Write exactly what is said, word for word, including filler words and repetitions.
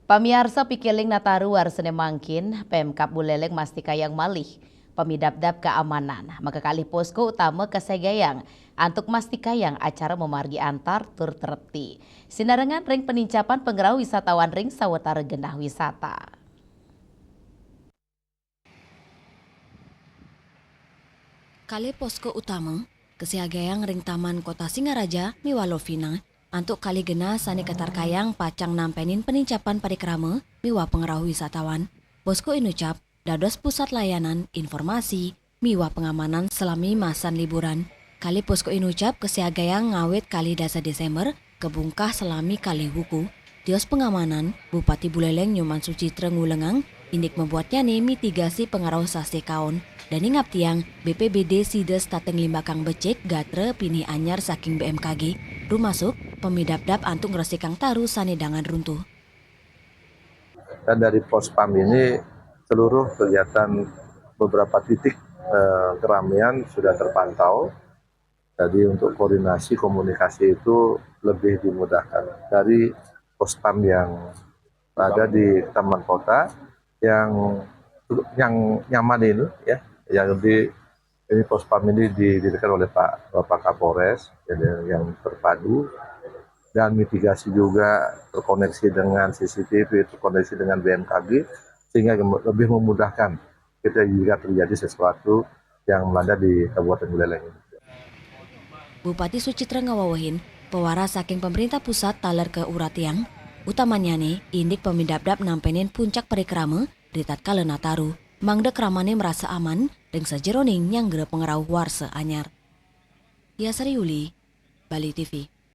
Pamiarsa, pikiling Nataru warsa ne mangkin, Pemkab Buleleng mastikayang malih pamidabdab kaamanan maka kalih posko utama kasiagayang antuk mastikayang acara mamargi antar tur trepti sinarengan ring panincapan pangrauh wisatawan ring sawatara genah wisata. Kalih posko utama kasiagayang ring Taman Kota Singaraja miwah Lovina antuk kalih genah sane katarkayang pacang nampenin panincapan parikrama miwah pangrauh wisatawan. Posko Inucap dados pusat layanan, informasi, miwah pangamanan salami masan liburan. Kalih posko Inucap kasiagayang ngawit kalih dasa Desember kabungkah salami kalih wuku. Tios pangamanan, Bupati Buleleng Nyoman Suchitra ngulengang indik mabuatnyane mitigasi pangrauh sasih kaon. Dane ngaptiang, B P B D sida setata nglimbakang becik gatra pinih anyar saking B M K G, rumasuk pamidabdab antuk ngresikang taru sane dangan runtuh. Dan dari Pospam ini seluruh kegiatan beberapa titik eh, keramaian sudah terpantau. Jadi untuk koordinasi komunikasi itu lebih dimudahkan dari Pospam yang ada di Taman Kota yang yang nyaman ini ya, yang di ini Pospam ini didirikan oleh Pak Bapak Kapolres, jadi yang terpadu dan mitigasi juga terkoneksi dengan C C T V, terkoneksi dengan B M K G sehingga lebih memudahkan kita jika terjadi sesuatu yang melanda di Kabupaten Buleleng. Bupati Suchitra ngawewehin, pawaras saking pemerintah pusat taler ka uratiang, utamanyane indik pamidabdab nampenin puncak parikrama ritatkala Nataru, mangda kramane marasa aman ring sajeroning nyanggra pangrauh warsa anyar. Yasari Uli, Bali T V.